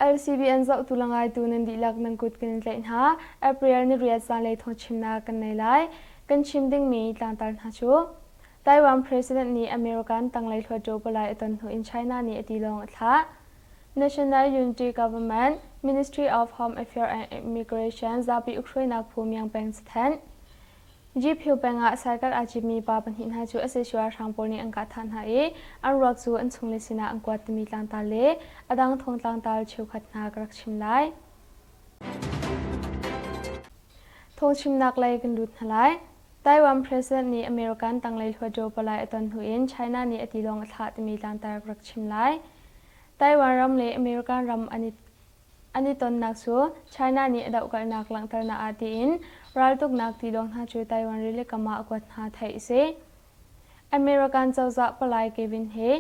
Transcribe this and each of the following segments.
LCBN zohtu le ngaitu nan dihlak nan kut kan in tlaih hna. April ni riat zanlei thawngchimnak kan nei lai. Kan chim dingmi tlangtar hna cu Taiwan President nih American tanglei hluatṭo palai a ton hnu in China nih a tilawng a thlah. National Unity Government, Ministry of Home Affairs and Immigration zapi ukhruainak phu Myang peng cathanh. Gphu peng ah cycle aa citmi pa pahnih hna cu sac ralhrang pawl nih an kah thah hna i an ruak cu an chungle sinah an kuat timi tlangtar le a dang thawng tlangtar cheukhat hna ka rak chim lai. Thawngchimnak lei kan lut hna lai. Taiwan President nih American tanglei hluatṭo palai a ton hnu in China nih a tilawng a thlah timi tlangtar ka rak chim lai. Taiwan ram le American ram an i An i tonnak cu China nih a dohkalhnak langhternak ah tiin raltuknak tilawng hna cu Taiwan rilikam ah a kuat hna theih a si. American cozah palai Kevin he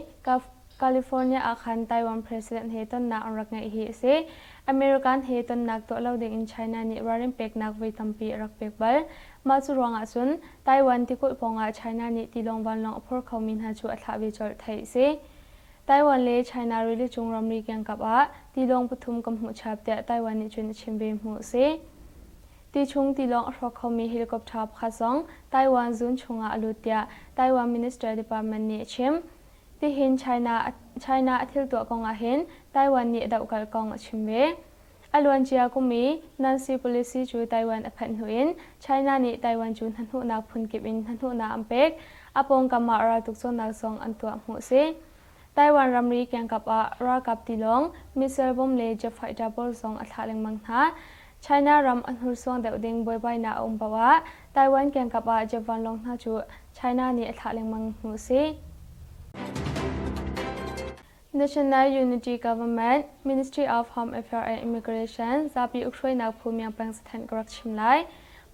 California ah khan Taiwan president he tonnak an rak ngeih hi a si. American he tonnak tuah lo dingin China nih ralrin peknak voi tampi a rak pek bal. Mah cu ruangah cun Taiwan tikulh pawngah China nih tilawng vanlawng a phor khomi hna cu a thlah ve colh theih a si. Taiwan le China rili cung ramri kiangkap ah tilawng pathum kan hmuh chap tiah Taiwan nih cun a chim ve hmuh a si. Ti chung tilawng a hrawk khomi helicopter pakhat zong Taiwan zone chungah a lut tiah Taiwan Minister Department nih a chim. Tihin China, China a thil tuah kong ah hin Taiwan nih a dohkalh kong a chim ve. A luancia kum i Nancy Pelosi cu Taiwan a phanh hnu in China nih Taiwan cu hnahnawhnak phunkip in hnahnawhnak an pek. A pawngkam ah raltuk cawnnak zong an tuah hmuh a si. Taiwan ramri kiangkap ah ralkap tilawng, missile bom le jet fighter pawl zong a thlah lengmang hna. China ram a hnursuang deuh ding buaibainak a um paoh ah Taiwan kiangkap ah jet vanlawng hna cu China nih a thlah lengmang hnu a si. National Unity Government, Ministry of Home Affairs and Immigration zapi ukhruainak phu Myang peng cathanh ka rak chim lai.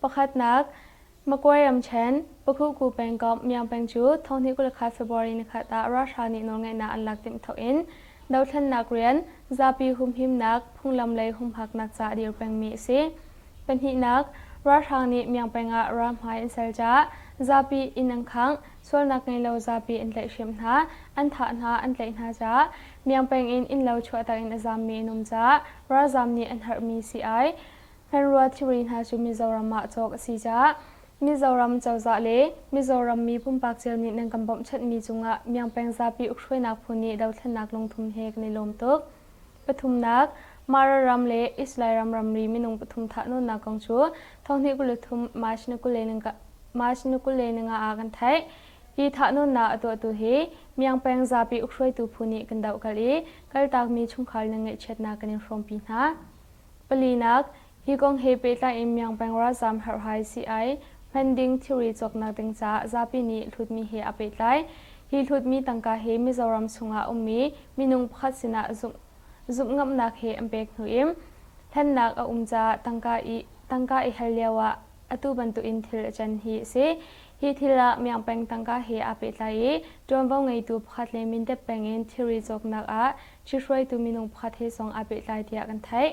Pakhatnak, Magway ramṭhen, Pakhuku pengkomh Myang peng cu 2021 February nikhat ah ralhrang nih nawlngeihnak an lak timh thawk in dothlennak rian, zapi humhimnak, phunglam lei humhaknak ca a dir pengmi a si. Pahnihnak, ralhrang nih Myang peng ah ralhmai an ser caah zapi inn an khangh, sualnak ngei lo zapi an tlaihhrem hna, an thah hna, an tlaih hna caah Myang peng in innlo chuahtak in a zammi an um caah ralzam nih an harhmi si ai. Hmanrua thilri hna cu Mizoram ah cawk a si caah Mizoram cozah le Mizoram mi pumpak cio nih nan kan bawmhchanhmi cungah Myang peng zapi ukhruainak phu nih dothlennak lungthum he kan i lawm tuk. Pathumnak, Mara ram le Israel ram ramri minung pathum thahnawnnak kong cu thonghnih 23 March ni 25 ah kan theih. Hi thahnawnnak a tuahtu hi Myang peng zapi ukhruaitu phu nih kan dohkalh i kaltakmi chungkhar le ngaihchiatnak kan in hrawmpi hna. Palinak, hi kong he pehtlai in Myang peng ralzaam herhhai sii-ai hman ding thilri cawknak ding caah zapi nih hlutmi he aa pehtlai. Hi hlutmi tangka hi Mizoram chungah a ummi minung pakhat sinah zumhngamhnak he an pek hnu in hlennak a um caah tangka i tangka i hal lioah atu bantukin thil a can hi a si. Hi thil ah Myang peng tangka he aa pehtlai i ṭuanvo ngeitu pakhat le Mindat peng in thilri cawknak ah ṭhithruaitu minung pakhat he zong aa pehtlai tiah kan theih.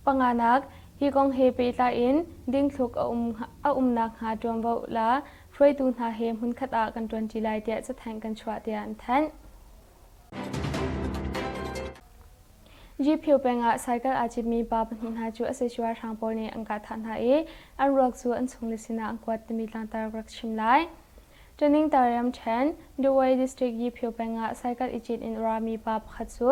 Panganak, hi kong he pehtlai in dingthluk a um a umnak hnga ṭuanvo la hruaitu hna he hmunkhat ah kan ṭuanṭi lai tiah cathanh kan chuah tiah an thanh. Gpio peng ah cycle aa citmi pa pahnih hna cu sac ralhrang pawl nih an kah thah hna i an ruak cu an chungle sinah an kuat timi tlangtar rak chim lai. Ṭaningtar ramṭhen, Dawei district Yipyo peng ah cycle i cit in a rami pa pakhat cu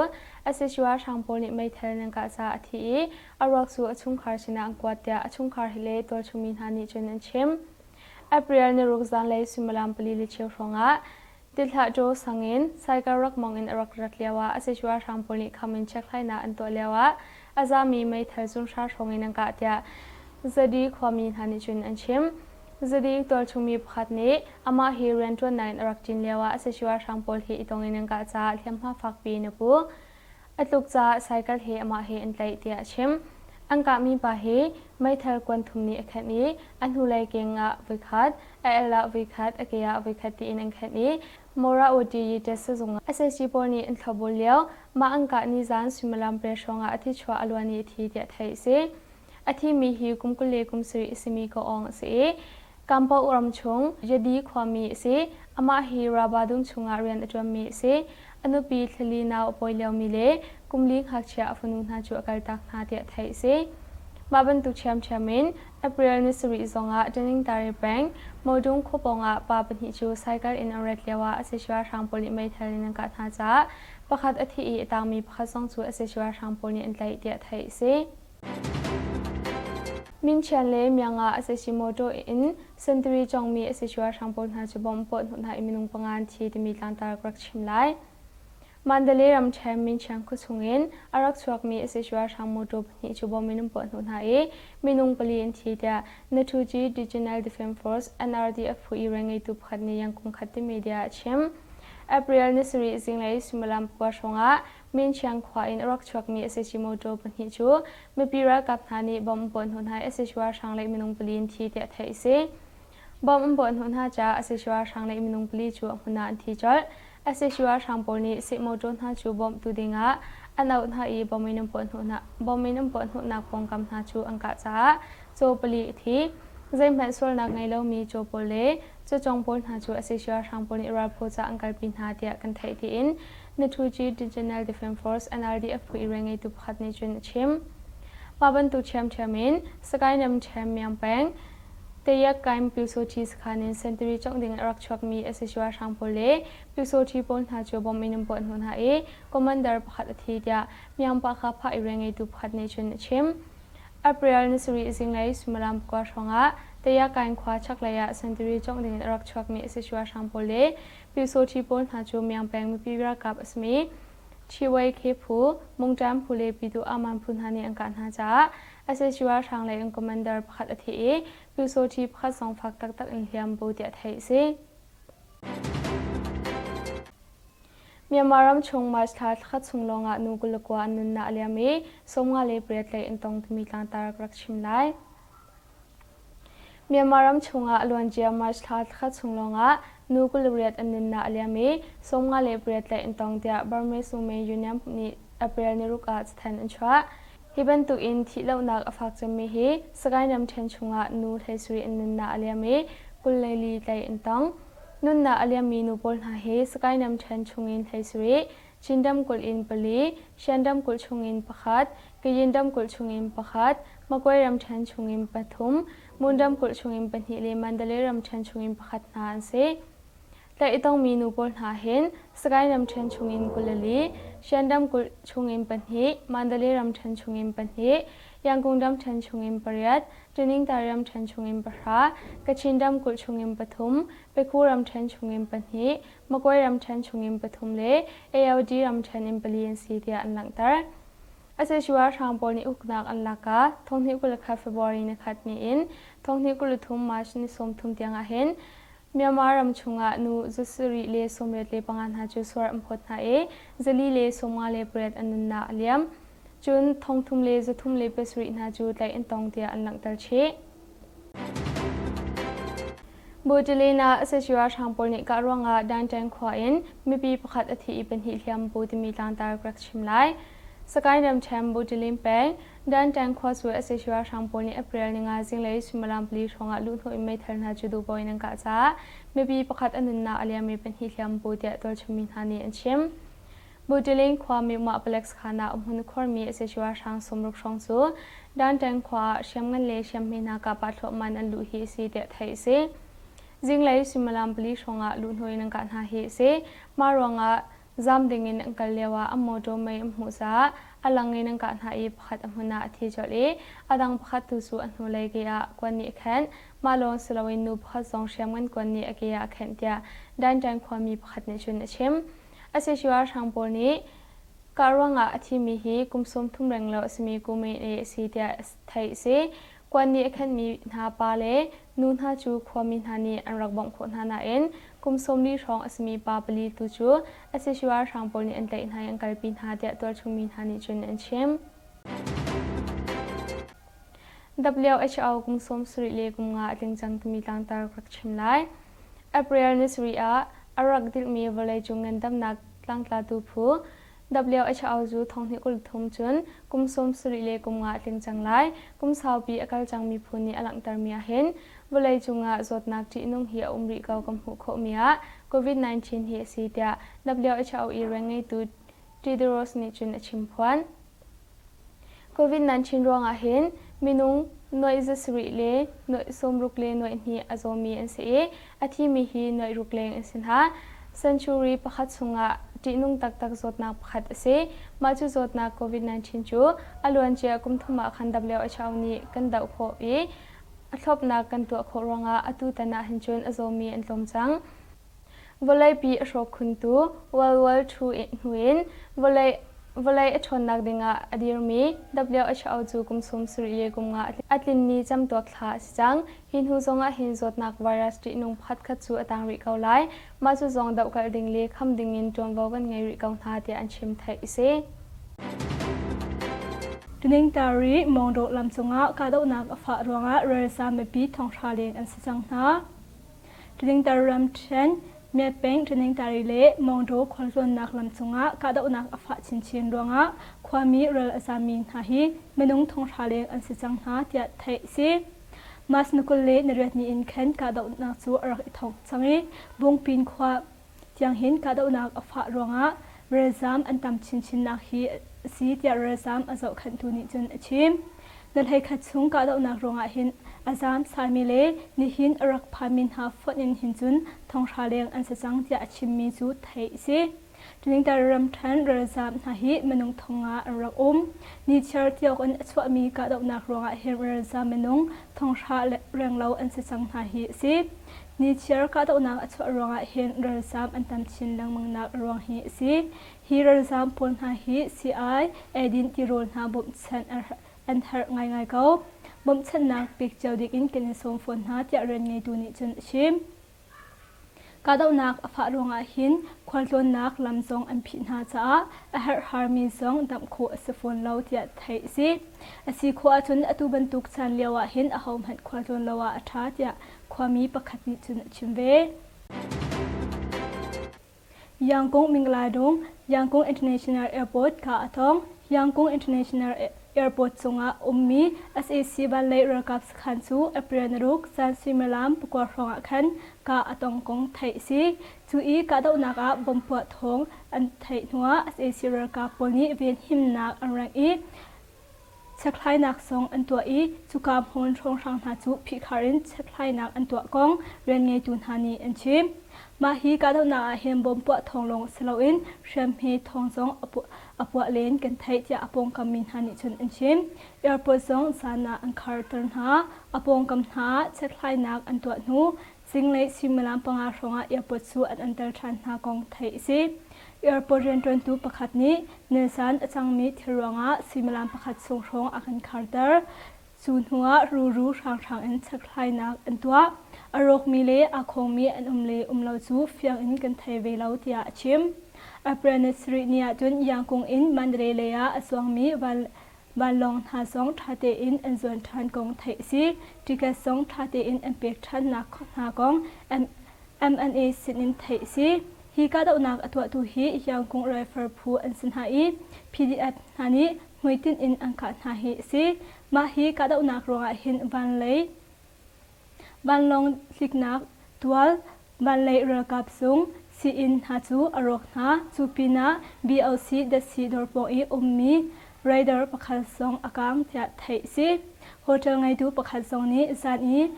sac ralhrang pawl nih meithal in an kah caah a thi i a ruak cu a chungkhar sinah an kuat tiah a chungkhar he le tualchungmi hna nih cun an chim. April niruk zanlei suimilam pali le cheu hrawngah Tithlah Ṭaw sang in cycle rak mong in a rak rat lioah a sac ralhrang pawl nih kham in chekhlainak an tuah lioah a zami meithal zunhra hrawng in an kah tiah Zadi khuami hna nih cun an chim. Zadi tualchungmi pakhat nih amah hi rianṭuannak in a rak ṭin lioah a sac ralhrang pawl hi i tong in an kah caah hliamhma fakpi in a pu. A tluk caah cycle he amah he an tlaih tiah a chim. An kahmi pa hi meithal kuan thum nih a khenh i a hnulei keng ah voikhat, a el ah voikhat, a ke ah voikhat tiin an khenh i Mora OTE test sizung ah sac pawl nih an thlopbul lio mah an kah ni zan suimilam pariat hrawngah a thi chuah a luan i a thi tiah theih a si. A thimi hi kum 27 a simi Ko Aung a si i. Kampau ram chung Yadi khuami a si. Amah hi Raba dum chungah rian a ṭuanmi a si. A nupi thlali nau a pawi liomi le kumli ngakchia a fanu hna cu a kaltak hna tiah theih a si. Mah bantuk ṭhiamṭhiam in April ni sarih zongah Taningtari peng Modung khua pawngah pa pahnih cu cycle in an rat lioah a sisua hrang pawl nih meithal in an kah hna caah pakhat a thi i a tangmi pakhat zong cu a sisua hrang pawl nih an tlaih tiah theih a si. Minchian le Myanga a sisi motor in sentari cawngmi a sisua hrang pawl hna cu bomb puah hnawh hna i minung panga an thi timi tlangtar ka rak chim lai. Mandalay ramṭhen Minchiang khua chungin a rak chuakmi a sisua hrang motor pahnih cu bomb in an puah hnawh hna i minung pali an thi tiah Nathuji Regional Defence Force NRDF phu i rianngeitu pakhat nih Yangkung khat ti media ah a chim. April ni sarih zinglei suimilam pakua hrawngah Minchiang khua in a rak chuakmi sac motor pahnih cu mipi ralkap hna nih bomb an puah hnawh hna i sac ralhrang lei minung pali an thi tiah theih a si. Bomb an puah hnawh hna caah sac ralhrang lei minung pali cu a hmun ah an thi colh. Sac ralhrang pawl nih seh motor hna cu bawmhtu dingah an auh hna i bomb in an puah hnawh hna bomb in an puah hnawhnak pawngkam hna cu an kah caah caw pali a thi. Zeihmanh sualnak ngei lomi caw pawl le cawcong pawl hna cu sac ralhrang pawl nih ralphaw caah an kalpi hna tiah kan theih tiin Nathuji Regional Defence Force NRDF phu i rianngeitu pakhat nih cun a chim. Mah bantuk ṭhiamṭhiam in Sagaing ramṭhen Myang peng Teyak Kaim Pyusawṭhi sakhan in sentari cawngh ding in a rak chuakmi sac ralhrang pawl le Pyusawṭhi pawl hna cu bomb in an puah hnawh hna i commander pakhat a thi tiah Myang Pahkha phah i rianngeitu pakhat nih cun a chim. April ni sarih zinglei suimilam pakua hrawngah Teyak Kain khua chaklei ah sentari cawngh ding in a rak chuakmi sac ralhrang pawl le Pyusawṭhi pawl hna cu Myang peng mipi ralkap a simi Chiwei Khe phu, Mungṭam phu le Pyituh Aman phu hna nih an kah hna caah sac ralhrang lei in commander pakhat a thi i Pyusawṭhi pakhat zong fak taktak in hliam bu tiah theih a si. Myanmar ram chung March thla thlakhat chung lawngah nu 29 an nunnak a liam i 58 lei an tong timi tlangtar ka rak chim lai. Myanmar ram chungah a luancia March thla thlakhat chung lawngah nu 28 an nunnak a liam i 58 tlaih an tong tiah Burmese Women Union nih April ni ruk ah cathanh an chuah. Hi bantukin thihlohnak a fak cemmi hi Sagaing ramṭhen chungah nu 17 an nunnak a liam i 24 tlaih an tong. Nunnak a liammi nu pawl hna hi Sagaing ramṭhen chungin 17, Chin ramkulh in pali, Shan ramkulh chungin pakhat, Kayin ramkulh chungin pakhat, Magway ramṭhen chungin pathum, Mon ramkulh chungin pahnih le Mandalay ramṭhen chungin pakhat hna an si. Tlaih i tongmi nu pawl hna hin Sagaing ramṭhen chungin 24, Shan ramkulh chungin pahnih, Mandalay ramṭhen chungin pahnih, Yangon ramṭhen chungin pariat, Taningtar ramṭhen chungin pahra, Kachin ramkulh chungin pathum, Pekhu ramṭhen chungin pahnih, Magway ramṭhen chungin pathum le AOD ramṭhen in pali an si tiah an langhter. Sac ralhrang pawl nih uknak an lak ah 2021 February ni khat ni in 2023 March ni 30 tiang ah hin Myanmar ram chungah nu zasarih le 85 hna cu suar an phawt hna i zali le 58 an nunnak a liam. Cun thongthum le zathum le pasarih hna cu tlaih an tong tiah an langhter chih. Butalen ah sac ralhrang pawl nih kah ruangah Danṭeng khua in mipi pakhat a thi i pahnih hliam bu timi tlangtar ka rak chim lai. Sagaing ramṭhen Butalen peng Danṭeng khua cu sac ralhrang pawl nih April ninga zinglei suimilam pali hrawngah luhhnawh in meithal hna cu duhpaoh in an kah caah mipi pakhat a nunnak a liam i pahnih hliam bu tiah tualchungmi hna nih an chim. Butiling khua Myohmah palek sakhan ah umhmun khuarmi sac ralhrang sawmruk hrawng cu Danteng khua ah hriamngan le hriamhme hna kahpah thluahmah in an luh hi a si tiah theih a si. Zinglei suimilam pali hrawngah luhhnawh in an kah hna hi a si. Mah ruangah zaam dingin an kal lio ah an motor mei an hmuh caah a lang in an kah hna i pakhat a hmun ah a thi colh i a dang pakhat tu cu a hnulei ke ah kuan nih a khenh. Mah lawng si loin nu pakhat zong hriamngan kuan nih a ke ah a khenh tiah Danteng khuami pakhat nih cun a chim. Sac ralhrang pawl nih kah ruangah a thimi hi kum 30 renglo a simi Kumin a si tiah theih a si. Kuan nih a khenhmi hna pa le nu hna cu khuami hna nih an rak bawmh khawh hna nain kum 40 hrawng a simi pa pali tu cu sac ralhrang pawl nih an tlaih hna i an kalpi hna tiah tualchungmi hna nih cun an chim. WHO kum 70 le kum nga a tling cang timi tlangtar ka rak chim lai. April ni sarih ah a rak dirhmi vawleicung ngandamnak tlangtlatu phu WHO cu thonghnih 23 cun kum 70 le kum nga a tling cang lai. Kum saupi a kal cangmi phu nih a langhtermi ahhin Vawleicung ah zawtnak ṭihnung hi a um rih ko kan hmuh khawhmi ah COVID-19 hi a si tiah WHO i rianngeitu Tedros nih cun a chimphuan. COVID-19 ruangah hin minung nuaih 7 le nuaih 60 le nuaih hnih a zawmi an si i a thimi hi nuaih ruk leng an si hna. Century pakhat chungah ṭihnung taktak zawtnak pakhat a si. Mah cu zawtnak COVID-19 cu a luancia kum thum ah khan WHO nih kan doh khawh i a thlopnak kan tuah khawh ruangah atu tan ah hin cun a zawmi an tlawm cang. Vawleipi a hrawk khuntu World War II hnu in vawlei vawlei a ṭhawnnak dingah a dirmi WHO cu kum 70 le kum nga a tlinmi camtuak thla a si cang. Hi hnu zongah hin zawtnak virus ṭihnung pakhatkhat cu a tang rih ko lai. Mah cu zong dohkalh ding le kham dingin ṭuanvo kan ngei rih ko hna tiah an chim theih a si. Tuningtari Mawngdaw lam cungah kahdohnak a fah ruangah ralzaam mipi thonghra leng an si cang hna. Tuningtar ramṭhen Myatpeng Tuningtari le Mawngdaw khualtlawnnak lam cungah kahdohnak a fah chinchin ruangah khuami ral a zaammi hna hi minung thonghra leng an si cang hna tiah theih a si. March ni 28 ni in khan kahdohnak cu a rak i thawk cang i Bungpin khua tiang hin kahdohnak a fah ruangah ralzaam an tam chinchinnak hi a si tiah ralzaam a zohkhenhtu nih cun a chim. Na hleikhat chung kahdohnak ruangah hin a zaam salmi le nihin a rak phanmi hna fonh in hin cun thonghra leng an si cang tiah a chimmi cu theih a si. Tuningtar ramṭhen ralzaam hna hi minung thonga an rak um. Nichiar tiawk in a chuahmi kahdohnak ruangah hin ralzaam minung thonghra renglo an si cang hna hi a si. Nichiar kahdohnak a chuah ruangah hin ralzaam an tam chin lengmangnak a ruang hi a si. Hi ralzaam pawl hna hi sii-ai, eidin tirawl hna bawmhchanh an herh ngaingai ko. Bawmhchanhnak pek cio dingin kan in sawm fawn hna tiah rian ngeitu nih cun a chim. Kahdohnak a fah ruangah hin khualtlawnnak lam zong an phih hna caah a herhharmi zong damh khawh a si fawn lo tiah theih a si. A si khawh ahcun atu bantuk caan lio ah hin ahohmanh khualtlawn lo ah a ṭha tiah khuami pakhat nih cun a chim ve. Yangon Mingladung Yangon International Airport ka a tong. Yangon International Airport cungah ummi sac vanlei ralkap sakhan cu April naruk zan suimilam pakua hrawngah khan kah a tong kong theih a si. Cu i kahdohnak ah bomb puah thawng an theih hnuah sac ralkap pawl nih venhimnak an rengh i Chekhlainak zong an tuah i cuka hmun hrawnghrang hna cu phihkhar in chekhlainak an tuah kong rianngeitu hna nih an chim. Mah hi kahdohnak ah hin bom puah thawng lawng si loin hriamhme thawng zong a puah len kan theih tiah a pawngkam mi hna nih cun an chim. Airport zong zan ah an kharter hna. A pawngkam hna ah chekhlainak an tuah hnu zinglei suimilam panga hrawngah airport cu an anter ṭhan hna kong theih a si. Airport rianṭuantu pakhat nih nelsan a cangmi thil ruangah suimilam pakhat chung hrawng a kan kharter. Cu hnuah ruru hranghrang in chekhlainak an tuah. A rawkmi le aa khawngmi an um le um lo cu fiang in kan thei ve lo tiah a chim. April ni sarih ni ahcun Yangkung in Mandalay lei ah a zuangmi vanlawng hna zong ṭha tein an zuan ṭhan kong theih a si. Ticket zong ṭha tein an pek ṭhannak hna kong MNA sinin theih a si. Hi kahdohnak a tuahtu hi Yangkung Rifle phu an si hna i PDF hna nih hmuitinh in an kah hna hi a si. Mah hi kahdohnak ruangah hin vanlei vanlawng tliknak tual, vanlei ralkap zung, sii-inn hna cu a rawk hna. Cu pinah BOC datsi dawr pawng i ummi Raider pakhat zong a kaang tiah theih a si. Hotel ngeitu pakhat zong nih zan i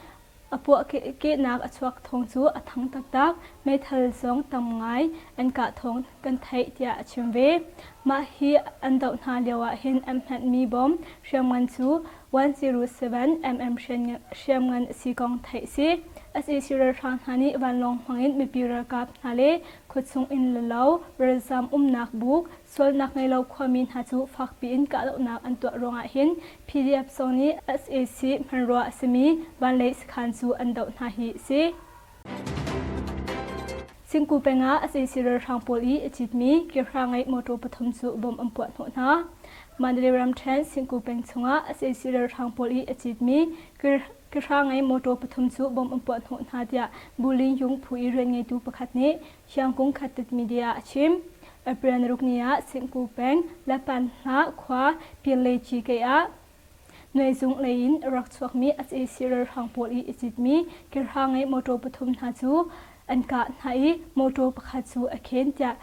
A puahkehnak a chuak thawng cu a thang taktak. Meithal zong tam ngai an kah thawng kan theih tiah a chim ve. Mah hi an doh hna lio ah hin an hmanhmi bom hriamngan cu 107 mm hriamngan a si kong theih a si. Sac ralhrang hna nih vanlawng hmangin mipi ralkap hna le khuachung inn le lo ralzam umnak buk Sualnak ngei lo khuami hna cu fakpi in kahdohnak an tuah ruangah hin PDF zong nih sac hmanrua a simi vanlei sakhan cu an doh hna hi a si. Singku peng ah sac ralhrang pawl i a citmi kehra ngeih motor pathum cu bom an puah hnawh hna. Mandalay ramṭhen Singku peng chungah sac ralhrang pawl i a citmi kehra ngei motor pathum cu bom an puah hnawh hna tiah Bulin Yung phu i rian ngeitu pakhat nih Hiangkung Khatit Media a chim. April naruk ni ah Singku peng Lapanhlah khua Pirlei Cikei ah Nuaizung lei in a rak chuakmi sac ralhrang pawl i a citmi kehra ngei motor pathum hna cu an kah hna i motor pakhat cu a khen tiah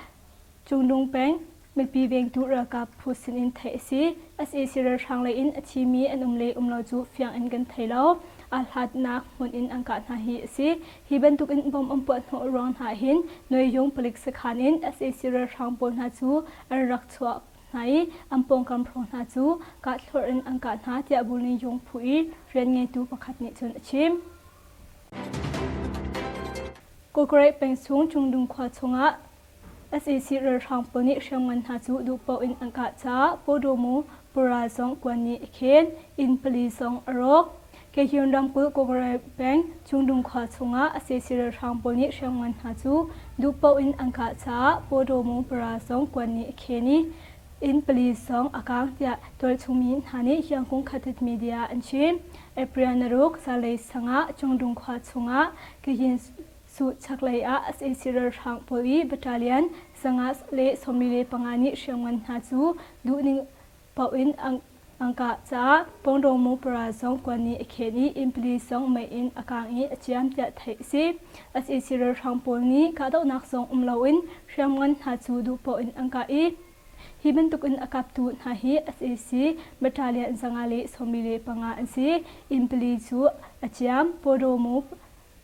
Cungdung peng mipi vengtu ralkap phu sinin theih a si. Sac ralhrang lei in a thimi an um le um lo cu fiang in kan thei lo. Aa hlatnak hmun in an kah hna hi a si. Hi bantuk in bomb an puah hnawh ruang hna hin Nuaiyung palik sakhan in sac ralhrang pawl hna cu an rak chuah hna i an pawngkam hrawng hna cu kah thlorh in an kah hna tiah Bulni Yung phu i rian ngeitu pakhat nih cun a chim. Kawkaraih peng chung Cungdung khua chungah sac ralhrang pawl nih hriamngan hna cu duhpaoh in an kah caah Pawdaw Pura zong kuan nih a khen, inn pali zong a rawk. Kehyun ramkulh Kawkaraih peng Cungdung khua chungah sac ralhrang pawl nih hriamngan hna cu duhpaoh in an kah caah Pawdaw Pura zong kuan nih a khen i inn pali zong a kaang tiah tualchung mi hna nih Hyangkung Khatit Media an chim. April naruk zanlei sang ah Cungdung khua chungah Kayin Su chaklei ah sac ralhrang pawl i battalion 145 nih hriamngan hna cu duhning paoh in an kah caah Pongdawmu para zong kuan nih a khen i innpali zong mei in a kaang i a ciam tiah theih a si. Sac ralhrang pawl nih kahdohnak zong um loin hriamngan hna cu duh paoh in an kah i hi bantuk in a kaptu hna hi sac battalion 145 an si. Innpali cu a ciam. Pawdawmu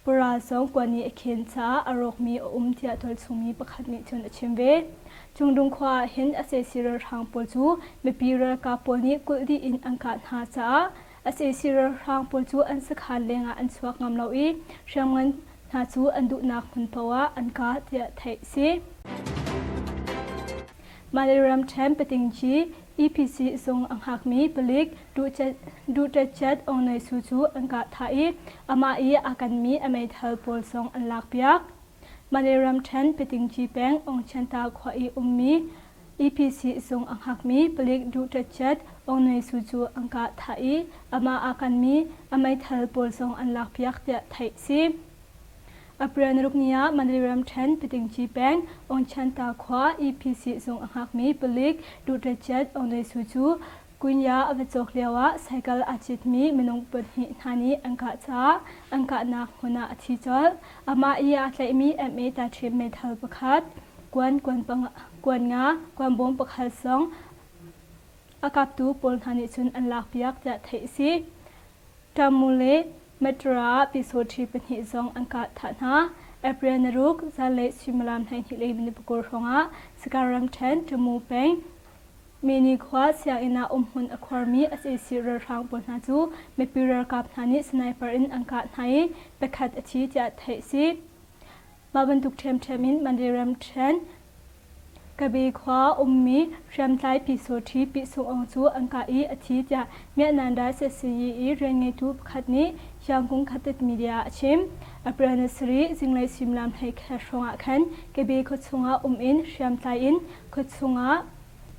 Pura zong kuan nih a khen caah a rawkmi a um tiah tualchungmi pakhat nih cun a chim ve. Cungdung khua ah hin sac ralhrang pawl cu mipi ralkap pawl nih kulh dih in an kah hna caah sac ralhrang pawl cu an sakhan lengah an chuak ngam lo i hriamngan hna cu an duhnak hmun paoh ah an kah tiah theih a si. Maliram ṭhen Patingci EPC zung a hngakmi palik Duhṭetchet Aung Nay Su cu an kah thah i amah i aa kanmi a meithal pawl zong an lakpiak. Maliram ṭhen Patingci peng Aungchanta khua i ummi EPC zung a hngakmi palik Duhṭetchet Aung Nay Su cu an kah thah i amah aa kanmi a meithal pawl zong an lakpiak tiah theih a si. April naruk ni ah Mandalay ramṭhen Patingci peng Aungchanta khua EPC zung a hngakmi palik Duhṭetchet Aung Nay Su cu Kunya a va cawk lioah cycle aa citmi minung pahnih hna nih an kah caah an kahnak hmun ah a thi colh. Amah i aa tlaihmi MA taṭhim meithal pakhat, kuan kuan nga, kuanbawm pakhat zong a kaptu pawl hna nih cun an lakpiak tiah theih a si. Tamu le Matra ah pyisawṭhi pahnih zong an kah thah hna. April naruk zanlei suimilam 12 le minute pakul hrawngah Sagaing ramṭhen Tamu peng Mini khua sianginn ah umhmun a khuarmi sac ralhrang pawl hna cu mipi ralkap hna nih sniper in an kah hna i pakhat a thi tiah theih a si. Mah bantuk ṭhiamṭhiam in Mandalay ramṭhen Kabe khua ummi hriamtlai Pyisawṭhi Pihsung cu an kah i a thi tiah Myanmar SSCE i rianngeitu pakhat nih Yangkung Khatit Media ah a chim. April ni sarih zinglei suimilam 11 hrawng ah khan Kabe khuachung ah um in hriamtlai in khuachung ah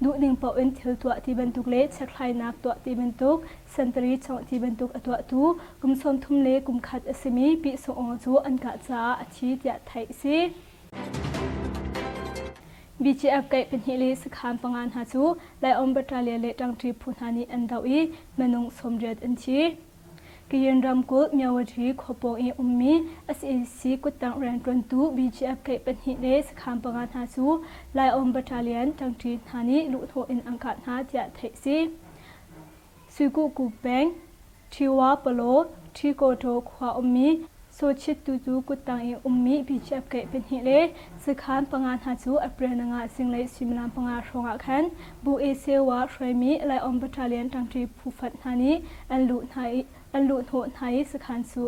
duhning paoh in thil tuah ti bantuk le chekhlainak tuah ti bantuk santari chawngh ti bantuk a tuahtu kum 30 le kum khat a simi Pihsung cu an kah caah a thi tiah theih a si. BGF kaih pahnih le sakhan panga hna cu Laiom Battalion le ṭangṭi phu hna nih an doh i minung 80 an thi. Kayin ramkulh Myawaddy khua pawng i ummi sac kuttang rianṭuantu BGF kaih pahnih le sakhan panga hna cu Laiom Battalion ṭangṭi hna nih luhhnawh in an kah hna tiah theih a si. Suikuhku peng Ṭhiwa Palaw Ṭhikoṭaw khua ummi Sawchittu cu kuttang i ummi BGF kaih pahnih le sakhan panga hna cu April nanga zinglei suimilam panga hrawngah khan Bu Esewa hruaimi Laiom Battalion ṭangṭi phu fat hna nih an luh hna i an luhhnawh hna i sakhan cu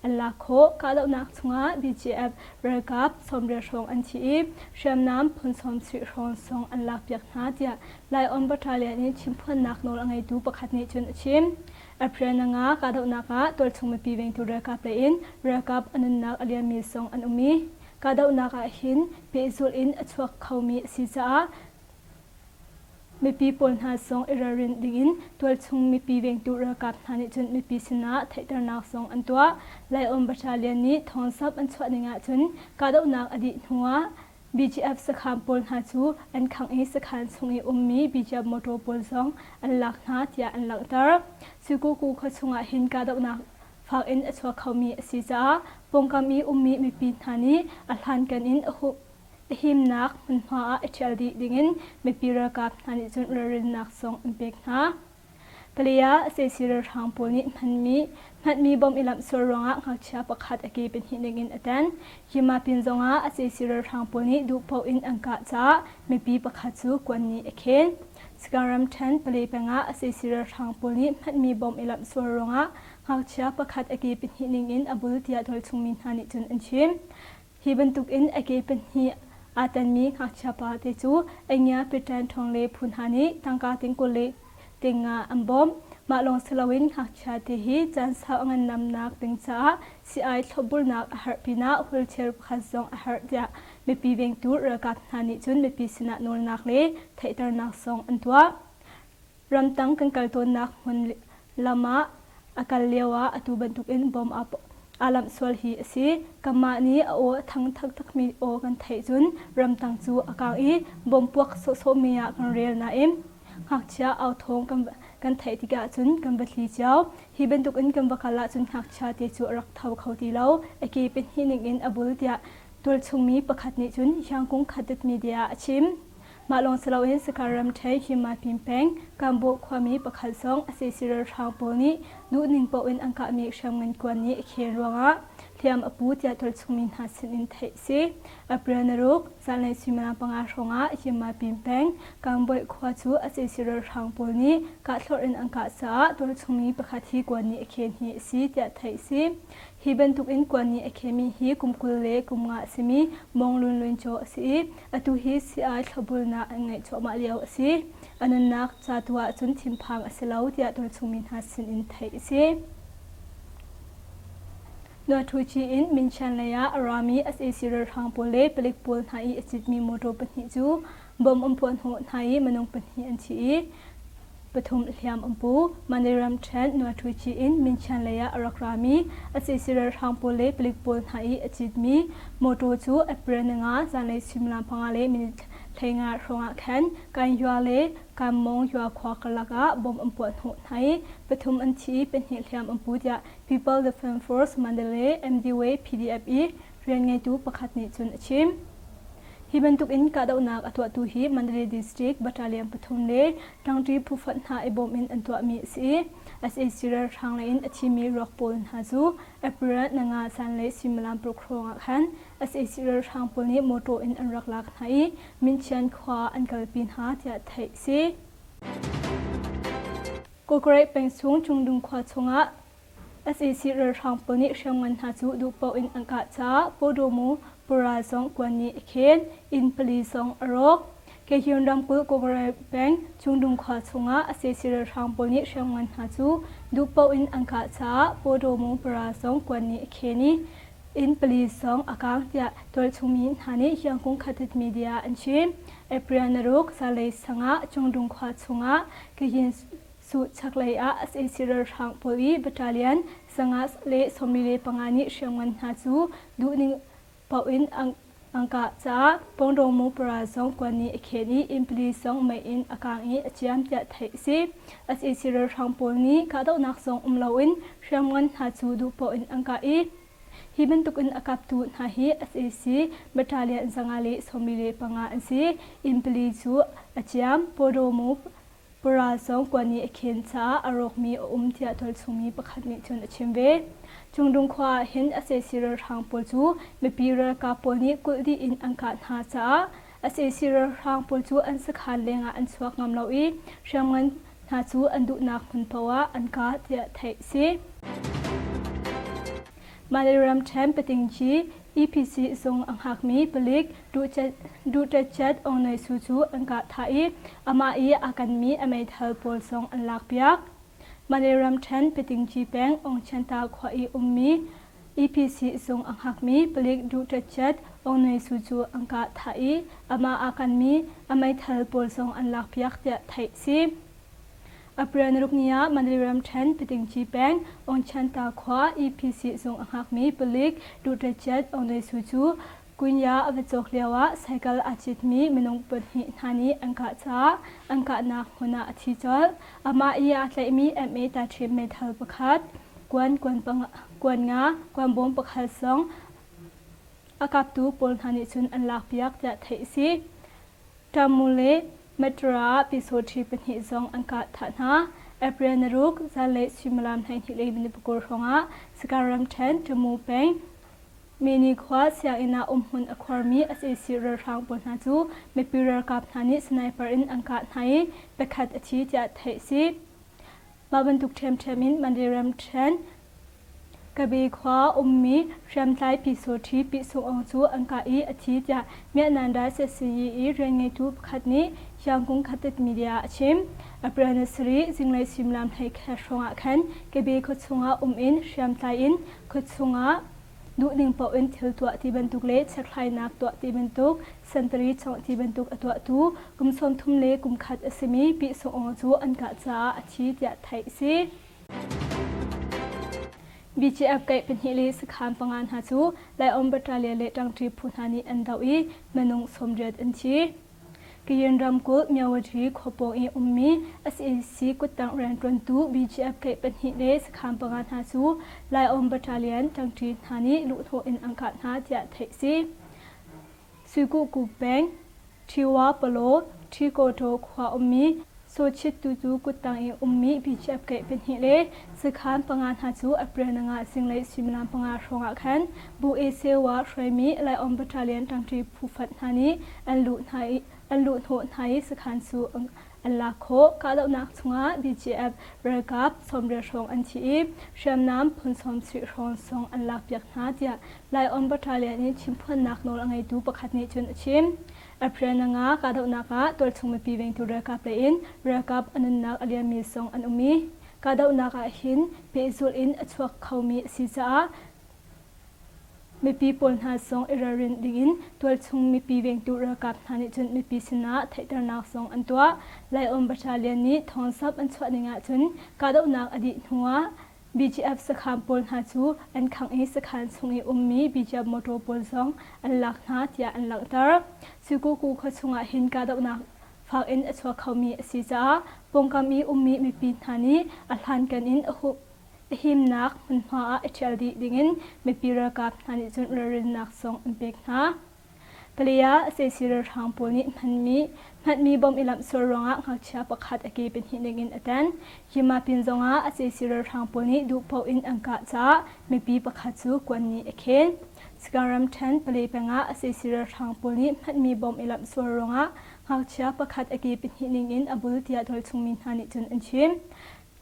an lak khawh. Kahdohnak chungah BGF ralkap 80 hrawng an thi i hriamnam phun 70 hrawng zong an lakpiak hna tiah Laiom Battalion in chimphuannak nawl a ngeitu pakhat nih cun a chim. April nanga kahdohnak ah tualchung mipi vengtu ralkap lei in ralkap a nunnak a liammi zong an um i kahdohnak ah hin pehzulh in a chuak khomi a si caah mipi pawl hna zong i ralrin dingin tualchung mipi vengtu ralkap hna nih cun mipi sinah theihternak zong an tuah. Laiom Battalion nih thawngsap an chuah ning ahcun kahdohnak a dih hnuah. BGF sakhan pawl hna cu an khangh i sakhan chung i ummi BGF motor pawl zong an lak hna tiah an langhter. Suikuku khua chungah hin kahdohnak fak in a chuak khomi a si caah pawngkam i ummi mipi hna nih a hlankan in a himnak hmunhma ah i ṭhial dih dingin mipi ralkap hna nih cun ralrinnak zong an pek hna. Palea sac ralhrang pawl nih hmanmi hmanmi bom i lamhsual ruangah ngakchia pakhat a ke pahnih dingin a tan. Yimapin zongah sac ralhrang pawl nih duhpaoh in an kah caah mipi pakhat cu kuan nih a khen. Sagaing ramṭhen Pale pengah sac ralhrang pawl nih hmanmi bom i lamhsual ruangah ngakchia pakhat a ke pahnih ningin a bul tiah tualchungmi hna nih cun an chim. Hi bantukin a ke pahnih aa tanmi ngakchia pa te cu Aingia Pitan Thawng le phu hna nih tangka ting 20 le ting nga an bawmh. Mah lawng si loin ngakchia te hi caan sau a ngandamnak ding caah sii-ai thlopbulnak a herh pinah wheelchair pakhat zong a herh tiah mipi vengtu ralkap hna nih cun mipi sinah nawlnak le theihternak zong an tuah. Ramtang kan kal tawnnak hmun lam ah a kal lio ah atu bantukin bom aa lamh sual hi a si. Kanmah nih a aw a thang taktakmi aw kan theih cun ramtang cu a kang i bom puak sawhsawhmi ah kan rel nain ngakchia au thawng kan theih tikah cun kan va thli cio. Hi bantukin kan va kal ahcun ngakchia te cu a rak tho kho ti lo. A ke pahnih ningin a bul tiah tualchungmi pakhat nih cun Hyangkung Khatit Media ah a chim. Mah lawng si loin Sakar ramṭhen Himapin peng Kambo khuami pakhat zong sac ralhrang pawl nih duhning paoh in an kahmi hriamngan kuan nih a khen ruangah hliam a pu tiah tualchungmi hna sinin theih a si. April naruk, zanlei suimilam panga hrawngah Himapin peng Kamboih khua cu sac ralhrang pawl nih kahthlorh in an kah caah tualchungmi pakhat hi kuan nih a khen hi a si tiah theih a si. Hi bantuk in kuan nih a khenmi hi kum 20 le kum nga a simi Mong Lun Lun Caw a si i atu hi sii-ai thlopbulnak an ngeih cuahmah lio a si. A nunnak ca tu ahcun thinphang a si lo tiah tualchungmi hna sinin theih a si. Nuathuci in Minshan lei ah a rami sac ralhrang pawl le palik pawl hna i a citmi motor pahnih cu bomb an puahhnawh hna i minung pahnih an thi i pathum hliam an pu. Mandalay ramṭhen Nuathuci in Minshan lei ah a rak rami sac ralhrang pawl le palik pawl hna i a citmi motor cu April ninga zanlei suimilam panga le minute 15 hrawngah khan Kanyua le Kanmong Yua khua karlak ah bomb an puahhnawh hna i pathum an thi i pahnih hliam an pu tiah People Defence Force Mandalay MDW PDF i rianngeitu pakhat nih cun a chim. Hi bantuk in kahdohnak a tuahtu hi Mandalay District Battalion pathum le ṭangṭi phufonh hna i bawm in an tuahmi a si i sac ralhrang lei in a thimi ruak pawl hna cu April nanga zanlei suimilam paruk hrawng ah khan sac ralhrang pawl nih mawṭaw in an rak lak hna i Minchian khua an kalpi hna tiah theih a si. Kawkaraih peng chung Cungdung khua chungah Sac ralhrang pawl nih hriamngan hna cu duhpaoh in an kah caah Pawdaw Pura zong kuan nih a khen, inn pali zong a rawk. Kehyun ramkulh Kawkaraih peng Cungdung khua chungah sac ralhrang pawl nih hriamngan hna cu duhpaoh in an kah caah Pawdaw Pura zong kuan nih a khen i inn pali zong a kaang tiah tualchungmi hna nih Hyangkung Khatit Media an chim. April naruk zanlei sangah Cungdung khua chungah Kayin Cu chaklei ah sac ralhrang pawl i battalion 145 nih hriamngan hna cu duhning paoh in an kah caah Pawngdawngmu para zong kuan nih a khen i inn pali zong mei in a kaang i a ciam tiah theih a si. Sac ralhrang pawl nih kahdohnak zong um loin hriamngan hna cu duh paoh in an kah i hi bantuk in a kaptu hna hi sac battalion 145 an si. Inn pali cu a ciam. Pawdawmu Pura zong kuan nih a khen caah a rawkmi a um tiah tualchungmi pakhat nih cun a chim ve. Cungdung khua ah hin sac ralhrang pawl cu mipi ralkap pawl nih kulh dih in an kah hna caah sac ralhrang pawl cu an sakhan lengah an chuak ngam lo i hriamngan hna cu an duhnak hmun paoh ah an kah tiah theih a si. Malay ramṭhen Patingci EPC zung a hngakmi palik Duhṭetchet Aung Su cu an kah thah i amah i aa kanmi a meithal pawl zong an lakpiak. Malay ramṭhen Patingci peng Aungchanta khua i ummi EPC zung a hngakmi palik Duhṭetchet Aung Su cu an kah thah i amah aa kanmi a meithal pawl zong an lakpiak tiah theih a si. April naruk ni ah Mandalay ramṭhen Patingci peng Aungchanta khua EPC zung a hngakmi palik Duhṭetchet Aung Su cu. Kunya a va cawk lioah cycle aa citmi minung pahnih hna nih an kah caah an kahnak hmun ah a thi colh. Amah i aa tlaihmi MA taṭhim meithal pakhat, kuan kuan nga, kuanbawm pakhat zong a kaptu pawl hna nih cun an lakpiak tiah theih a si. Tamu le Matra ah pyisawṭhi pahnih zong an kah thah hna. April naruk zanlei suimilam 12 le minute 20 hrawngah Sagaing ramṭhen Tamu peng Mini khua sianginn ah umhmun a khuarmi sac ralhrang pawl hna cu mipi ralkap hna nih sniper in an kah hna i pakhat a thi tiah theih a si. Mah bantuk ṭhiamṭhiam in Mandalay ramṭhen Kabe khua ummi hriamtlai Pyisawṭhi Pihsung cu an kah i a thi tiah Myanmar SSCE i rianngeitu pakhat nih Yangkung Khatit Media ah a chim. April ni sarih zinglei suimilam 11 hrawng ah khan Kabe khuachung ah um in hriamtlai in khuachung ah duhning paoh in thil tuah ti bantuk le chekhlainak tuah ti bantuk santari chawngh ti bantuk a tuahtu kum 30 le kum khat a simi Pih Sung cu an kah caah a thi tiah theih a si. BGF kaih pahnih le sakhan panga hna cu Laiom Battalion le ṭangṭi phu hna nih an doh i minung 80 an thi. Kayin ramkulh Myawaddy khua pawng i ummi sac kuttang rianṭuantu BGF kaih pahnih le sakhan panga hna cu Laiom Battalion ṭangṭi hna nih luhhnawh in an kah hna tiah theih a si. Suikuhku peng Ṭhiwa Palaw Ṭhikoṭaw khua ummi Sawchit tutu kuttang i ummi BGF kaih pahnih le sakhan panga hna cu April nanga zinglei suimilam panga hrawng ah khan Bu E Sewa hruaimi Laiom Battalion ṭangṭi phu fat hna nih an luh hna i an luhhnawh hna i sakhan cu an lak khawh. Kahdohnak chungah BGF ralkap 80 hrawng an thi i hriamnam phun 70 hrawng zong an lakpiak hna tiah Laiom Battalion in chimphuannak nawl a ngeitu pakhat nih cun a chim. April nanga kahdohnak ah tualchung mipi vengtu ralkap lei in ralkap a nunnak a liammi zong an um i kahdohnak ah hin pehzulh in a chuak khomi a si caah mipi pawl hna zong i ralrin dingin tualchung mipi vengtu ralkap hna nih cun mipi sinah theihternak zong an tuah. Laiom Battalion nih thawngzamh an chuah ning ahcun kahdohnak a dih hnuah BGF sakhan pawl hna cu an khangh i sakhan chung i ummi BGF motor pawl zong an lak hna tiah an langhter. Suikuku khua chungah hin kahdohnak fak in a chuak khomi a si caah pawngkam i ummi mipi hna nih a hlankan in a hup a himnak hmunhma ah i ṭhial dih dingin mipi ralkap hna nih cun ralrinnak zong an pek hna. Palei ah sac ralhrang pawl nih hmanmi hmanmi bom i lamh sual ruangah ngakchia pakhat a ke pahnih dingin a tan. Yimapin zongah sac ralhrang pawl nih duhpaoh in an kah caah mipi pakhat cu kuan nih a khen. Sagaing ramṭhen Palei pengah sac ralhrang pawl nih hmanmi bom i lamh sual ruangah ngakchia pakhat a ke pahnih ningin a bul tiah tualchungmi hna nih cun an chim.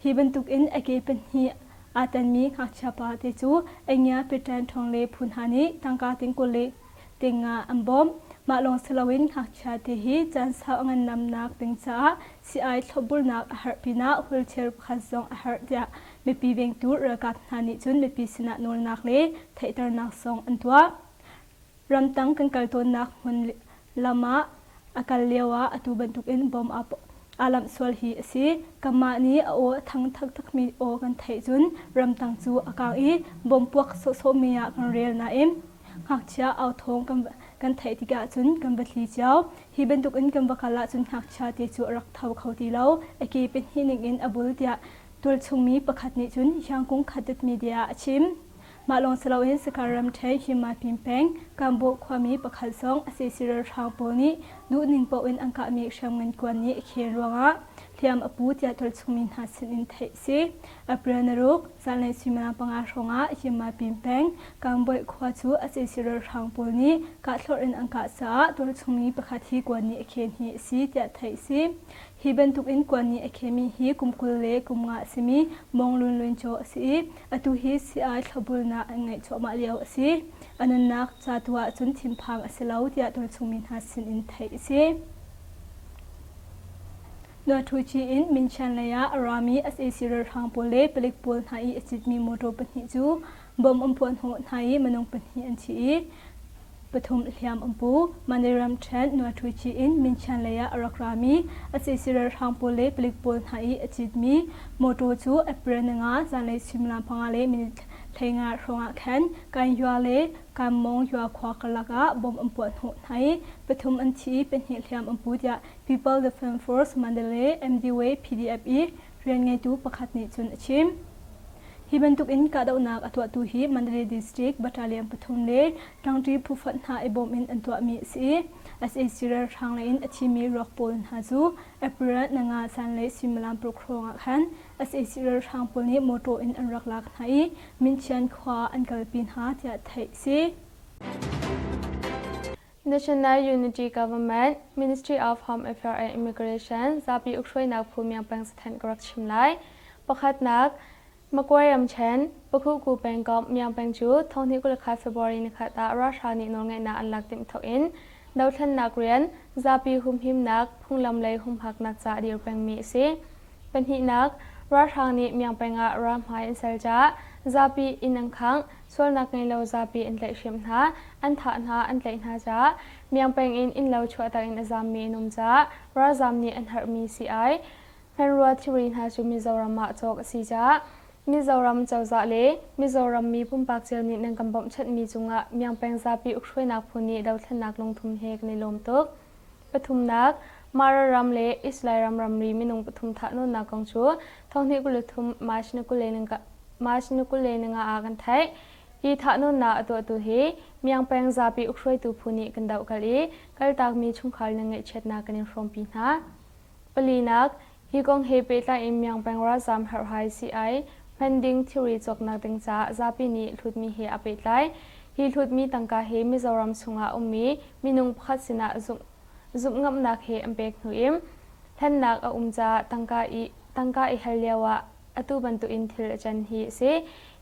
Hi bantukin a ke pahnih aa tanmi ngakchia pa te cu Engia Petan Thawng le phu hna nih tangka ting 20 le ting nga an bawmh. Mah lawng si loin ngakchia te hi caan sau a ngandamnak ding caah sii-ai thlopbulnak a herh pinah wheelchair pakhat zong a herh tiah mipi vengtu ralkap hna nih cun mipi sinah nawlnak le theihternak zong an tuah. Ramtang kan kal tawnnak hmun lam ah a kal lio ah atu bantukin bom aa lamh sual hi a si. Kanmah nih a aw a thang taktakmi aw kan theih cun ramtang cu a kang i bom puak sawhsawhmi ah kan rel nain ngakchia au thawng kan theih tikah cun kan va thli cio. Hi bantukin kan va kal ahcun ngakchia te cu a rak tho kho ti lo. A ke pahnih ningin a bul tiah tualchungmi pakhat nih cun Hyangkung Khatit Media ah a chim. Mah lawng si loin Sakar ramṭhen Himapin peng Kambo khuami pakhat zong sac ralhrang pawl nih duhning paoh in an kahmi hriamngan kuan nih a khen ruangah hliam a pu tiah tualchungmi hna sinin theih a si. April naruk zanlei suimilam panga hrawngah Himapin peng Kamboih khua cu sac ralhrang pawl nih kahthlorh in an kah caah tualchungmi pakhat hi kuan nih a khen hi a si tiah theih a si. Hi bantuk in kuan nih a khemi hi kum 20 le kum nga a simi Mong Lun Lun Chaw a si i atu hi sii-ai thlopbulnak an ngeih cuahmah lio a si. A nunnak ca tu ahcun thinphang a si lo tiah tualchungmi hna sinin theih a si. Nuathuci in Minchian lei ah a rami sac ralhrang pawl le palik pawl hna i a citmi motor pahnih cu bomb an puahhnawh hna i minung pahnih an thi i pathum hliam an pu. Mandalay ramṭhen Nuathuci in Minchian lei ah a rak rami sac ralhrang pawl le palik pawl hna i a citmi motor cu April ninga zanlei suimilam panga le minute. hleinga hrawngah khan Kanyua le Kanmong yua khua karlak ah bomb an puah hnawh hna i pathum an thi i pahnih hliam an pu tiah People Defence Force Mandalay MDW PDF i rianngeitu pakhat nih cun a chim. Hi bantuk in kahdohnak a tuahtu hi Mandalay District Battalion pathum le ṭangṭi phufonh hna i bawm in an tuahmi a si i sac ralhrang lei in a thimi ruak pawl hna cu April nanga zanlei suimilam paruk hrawng ah khan sac ralhrang pawl nih mawṭaw in an rak lak hna i Minchian khua an kalpi hna tiah theih a si. National Unity Government, Ministry of Home Affairs and Immigration zapi ukhruainak phu Myangpeng cathanh ka rak chim lai. Pakhatnak, Magway ramṭhen, Pakhuku pengkomh Myangpeng cu 2021 February nikhat ah ralhrang nih nawlngeihnak an lak timh thawk in dothlennak rian, zapi humhimnak, phunglam lei humhaknak ca a dir pengmi a si. Pahnihnak, ralhrang nih Myangpeng ah ralhmai an sel caah zapi inn an khangh, sualnak ngei lo zapi an tlaihhrem hna, an thah hna, an tlaih hna caah Myangpeng in innlo chuahtak in a zammi an um caah ralzam nih an harhmi si ai. Hmanrua thilri hna cu Mizoram ah cawk a si caah Mizoram cozah le Mizoram mi pumpak cio nih nan kan bawmhchanhmi cungah Myangpeng zapi ukhruainak phu nih dothlennak lungthum he kan i lawm tuk. Pathumnak, Mara ram le Israel ram ramri minung pathum thahnawnnak kong cu 2023 March ni 25 ah kan theih. Hi thahnawnnak a tuahtu hi Myangpeng zapi ukhruaitu phu nih kan dohkalh i kaltakmi chungkhar le ngaihchiatnak kan in hrawmpi hna. Palinak, hi kong he pehtlai in Myangpeng ralzaam herhhai sii-ai hman ding thilri cawknak ding caah zapi nih hlutmi he aa pehtlai. Hi hlutmi tangka hi Mizoram chungah ummi minung pakhat sinah zumhngamhnak he an pek hnu in hlennak a um caah tangka i hal lio ah atu bantukin thil a can hi a si.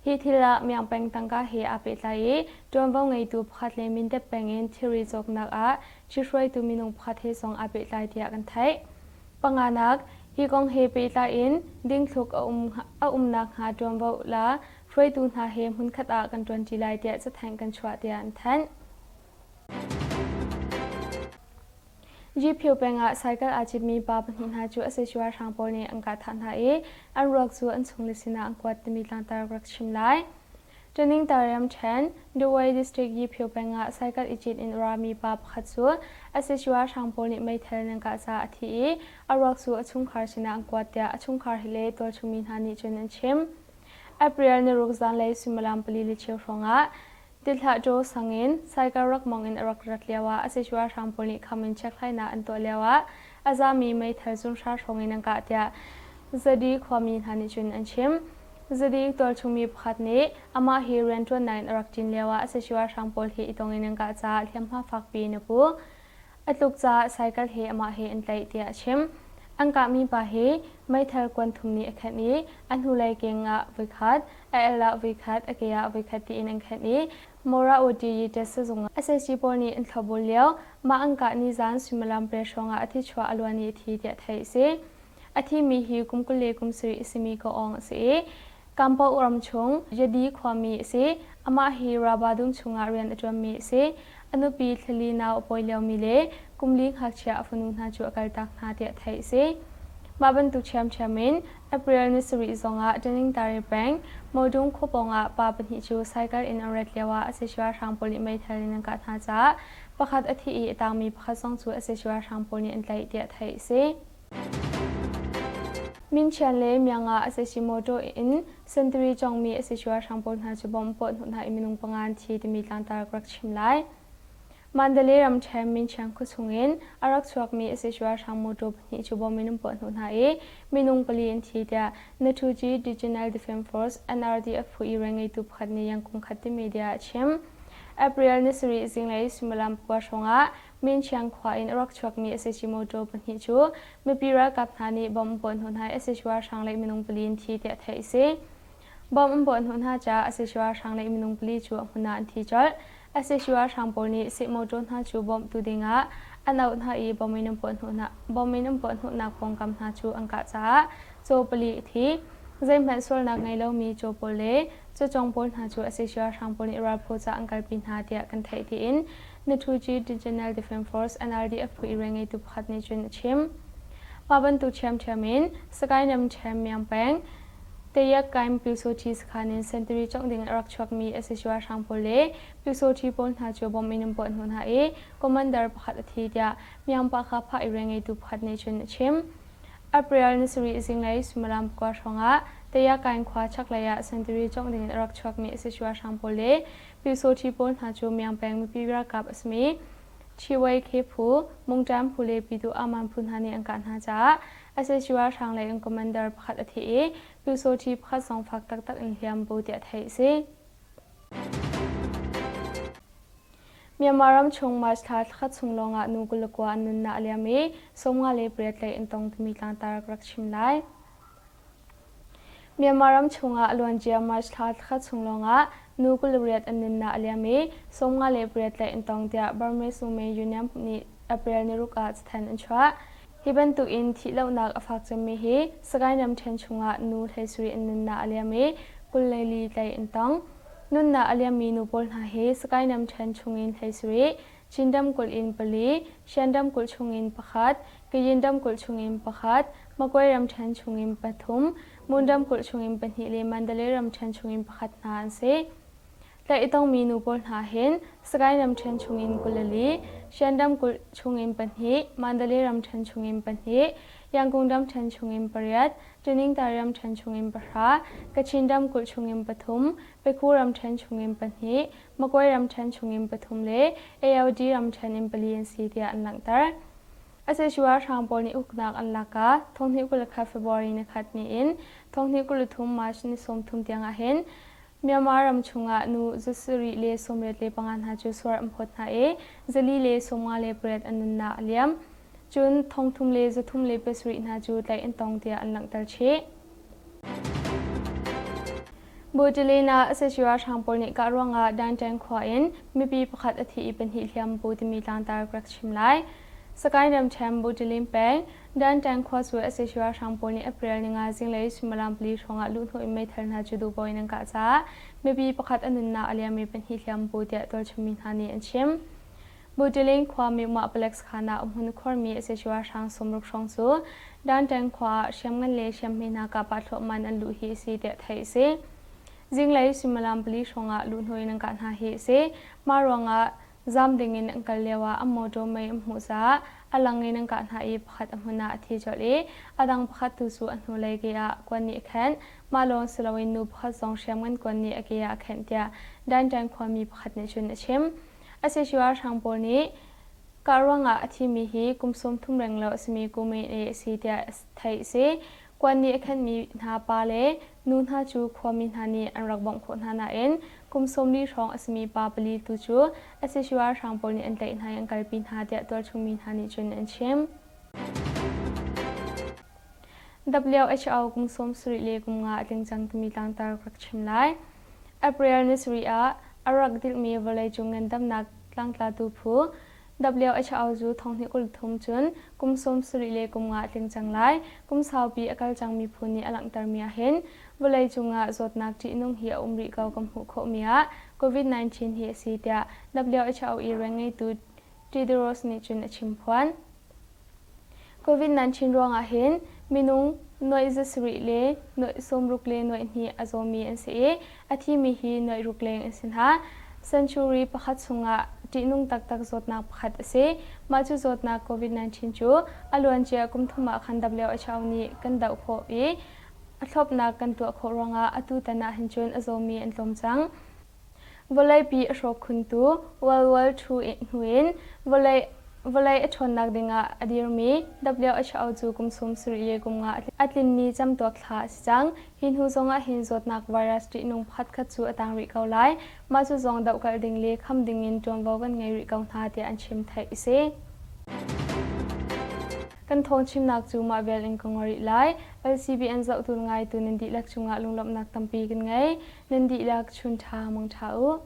Hi thil ah Myangpeng tangka he aa pehtlai i ṭuanvo ngeitu pakhat le Mindat peng in thilri cawknak ah ṭhihruaitu minung pakhat he zong aa pehtlai tiah kan theih. Panganak, hi kong he pehtlai in dingthluk a um nakhnga ṭuanvo la hruaitu hna he hmunkhat ah kan ṭuanṭi lai tiah cathanh kan chuah tiah an thanh. Gpio peng ah cycle aa citmi pa pahnih hna cu sac ralhrang pawl nih an kah thah hna i an ruak cu an chungle sinah an kuat timi tlangtar rak chim lai. Ṭaning Tariam ṭhen, Dawei District Yiphiu peng ah cycle i cit in a rami pa pakhat cu sac ralhrang pawl nih meithal in an kah caah a thi i a ruak cu a chungkhar sinah an kuat tiah a chungkhar hi le tualchungmi hna nih cun an chim. April niruk zanlei suimilam pali le cheu hrawngah Tithlah Ṭaw sang in cycle rak mong in a rak rat lioah a sac ralhrang pawl nih kham in chekhlainak an tuah lioah a zami meithal zunhra hrawng in an kah tiah Zadi khuami hna nih cun an chim. Zadi tualchungmi pakhat nih amah hi rianṭuannak in a rak ṭin lioah a sac ralhrang pawl hi i tong in an kah caah hliamhma fakpi in a pu. A tluk caah cycle he amah he an tlaih tiah a chim. An kahmi pa hi meithal kuan thum nih a khenh i a hnulei keng ah voikhat, a el ah voikhat, a ke ah voikhat tiin an khenh i Mora-Oti Yi sizung ah sac pawl nih an thlopbul lio mah an kah ni zan suimilam pariat hrawng ah a thi chuah a luan i a thi tiah theih a si. A thimi hi kum 27 a simi Ko Aung a si i Kampo ram chung Yadi khuami a si. Amah hi Raba dum chungah rian a ṭuanmi a si. A nupi thlali nau a pawi liomi le kum li ngakchia a fanu hna cu a kaltak hna tiah theih a si. Mah bantuk ṭhiamṭhiam in April ni sarih zongah Taningtari peng Modung khua pawngah pa pahnih cu cycle in an rat lioah a sac ralhrang pawl nih meithal in an kah hna caah pakhat a thi i a tangmi pakhat zong cu a sac ralhrang pawl nih an tlaih tiah theih a si. Minchian le Myanga a sac motor in sentari cawngmi a sac ralhrang pawl hna cu bomb puah hnawh hna i minung panga an thi timi tlangtar ka rak chim lai. Mandalay ramṭhen Minchian khuachung in a rak chuakmi a sac ralhrang motor pahnih cu bomb in an puah hnawh hna i minung pali an thi tiah Nathuji Regional Defence Force NRDF phu i rianngeitu pakhat nih Yangon khat media ah a chim. April ni sarih zinglei suimilam pakua hrawngah Minchiang khua in a rak chuakmi sac motor pahnih cu mipi ralkap hna nih bomb an puah hnawh hna i sac ralhrang lei minung pali an thi tiah theih a si. Bomb an puah hnawh hna caah sac ralhrang lei minung pali cu a hmun ah an thi colh. Sac ralhrang pawl nih seh motor hna cu bawmhtu dingah an auh hna i bomb in an puah hnawh hna bomb in an puah hnawhnak pawngkam hna cu an kah caah caw pali a thi. Zeihmanh sualnak ngei lomi caw pawl le cawcong pawl hna cu sac ralhrang pawl nih ralphaw caah an kalpi hna tiah kan theih tiin Nathuji Regional Defence Force NRDF phu i rianngeitu pakhat nih cun a chim. Mah bantuk ṭhiamṭhiam in Sagaing ramṭhen Myang peng. Tayakkain Pyusawhti sakhan in sentari cawngh ding in a rak chuakmi sac ralhrang pawl le Pyusawhti pawl hna cu bomb in an puah hnawh hna i commander pakhat a thi tiah Myanmar Phah i rianngeitu pakhat nih cun a chim. April ni sarih zinglei suimilam pakua hrawngah Tayakkain khua chaklei ah sentari cawngh ding in a rak chuakmi sac ralhrang pawl le Pyusawhti pawl hna cu Myanmar peng mipi ralkap a simi Thiwei Khe phu, Mungṭam phu le Pyituh Aman phu hna nih an kah hna caah sac ralhrang lei in commander pakhat a thi i Pyusawhti pakhat zong fak taktak in hliam bu tiah theih a si. Myanmar ram chung March thla thlakhat chung lawngah nu 29 an nunnak a liam i 58 lei an tong timi tlangtar ka rak chim lai. Myanmar ram chungah a luancia March thla thlakhat chung lawngah nu 28 an nunnak a liam i 58 tlaih an tong tiah Burmese Women Union nih April ni ruk ah cathanh an chuah. Hi bantukin thihlohnak a fak cemmi hi Sagaing ramṭhen chungah nu 17 an nunnak a liam i 24 tlaih an tong. Nunnak a liammi nu pawl hna hi Sagaing ramṭhen chungin 17, Chin ramkulh in pali, Shan ramkulh chungin pakhat, Kayin ramkulh chungin pakhat, Magway ramṭhen chungin pathum, Mon ramkulh chungin pahnih le Mandalay ramṭhen chungin pakhat hna an si. Tlaih i tongmi nu pawl hna hin Sagaing ramṭhen chungin 24, Shan ramkulh chungin pahnih, Mandalay ramṭhen chungin pahnih, Yangon ramṭhen chungin pariat, Taningtar ramṭhen chungin pahra, Kachin ramkulh chungin pathum, Pekhu ramṭhen chungin pahnih, Magway ramṭhen chungin pathum le AOD ramṭhen in pali an si tiah an langhter. Sac ralhrang pawl nih uknak an lak ah 2021 February ni khat ni in 2023 March ni 30 tiang ah hin Myanmar ram chungah nu zasarih le 85 hna cu suar an phawt hna i 458 an nunnak a liam. Cun thongthum le 307 hna cu tlaih an tong tiah an langhter chih. Buttilin ah sac ralhrang pawl nih kah ruangah Danṭeng khua in mipi pakhat a thi i pahnih hliam bu timi tlangtar ka rak chim lai. Sagaing ramṭhen Buttilin peng Danṭeng khua cu sac ralhrang pawl nih April ninga zinglei suimilam pali hrawngah luhhnawh in meithal hna cu duhpaoh in an kah caah mipi pakhat a nunnak a liam i pahnih hliam bu tiah tualchungmi hna nih an chim. Butiling khua Myohmah palek sakhan ah umhmun khuarmi sac ralhrang 60 hrawng cu Danteng khua ah hriamngan le hriamhme hna kahpah thluahmah in an luh hi a si tiah theih a si. Zinglei suimilam pali hrawng ah luhhnawh in an kah hna hi a si. Mah ruangah zaam ding in an kal lio ah an motor mei an hmuh caah a lang in an kah hna i pakhat a hmun ah a thi colh i a dang pakhat tu cu a hnulei ke ah kuan nih a khenh. Mah lawng si loin nu pakhat zong hriamngan kuan nih a ke ah a khenh tiah Danteng khuami pakhat nih cun a chim. Sac ralhrang pawl nih kah ruangah a thimi hi kum 30 renglo a simi Kumin a si tiah theih a si. Kuan nih a khenhmi hna pa le nu hna cu khuami hna nih an rak bawmh khawh hna nain kum 40 hrawng a simi pa pali tu cu sac ralhrang pawl nih an tlaih hna i an kalpi hna tiah tualchungmi hna nih cun an chim. WHO kum 70 le kum nga a tling cang timi tlangtar ka rak chim lai. April ni sarih ah a rak dilhmi vawleicung ngandamnak tlangtlatu phu WHO cu 2023 cun kum 70 le kum nga a tling cang lai. Kum saupi a kal cangmi phu nih a langhtermi ah hin vawleicung ah zawtnak ṭihnung hi a um rih ko kan hmuh khawhmi ah COVID-19 hi a si tiah WHO i rianngeitu Tedros nih cun a chimphuan. COVID-19 ruangah hin minung nuaih zasarih le nuaih sawmruk le nuaih hnih a zawmi an si i a thimi hi nuaih ruk leng an si hna. Century pakhat chungah ṭihnung taktak zawtnak pakhat a si. Mah cu zawtnak COVID-19 cu a luancia kum thum ah khan WHO nih kan doh khawh i a thlopnak kan tuah khawh ruangah atu tan ah hin cun a zawmi an tlawm cang. Vawleipi a hrawk khuntu World War II hnu in vawlei a ṭhawnnak dingah a dirmi WHO cu kum 70 le kum nga a tlinmi camtuak thla a si cang. Hi hnu zongah hin zawtnak virus ṭihnung pakhatkhat cu a tang rih ko lai. Mah cu zong dohkalh ding le kham dingin ṭuanvo kan ngei rih ko hna tiah an chim theih a si. Kan thawngchimnak cu mah vial in ka ngol rih lai. LCBN zohtu ngaitu nan dihlak cungah lunglawmhnak tampi kan ngei. Nan dihlak chun ṭha mang ṭha u.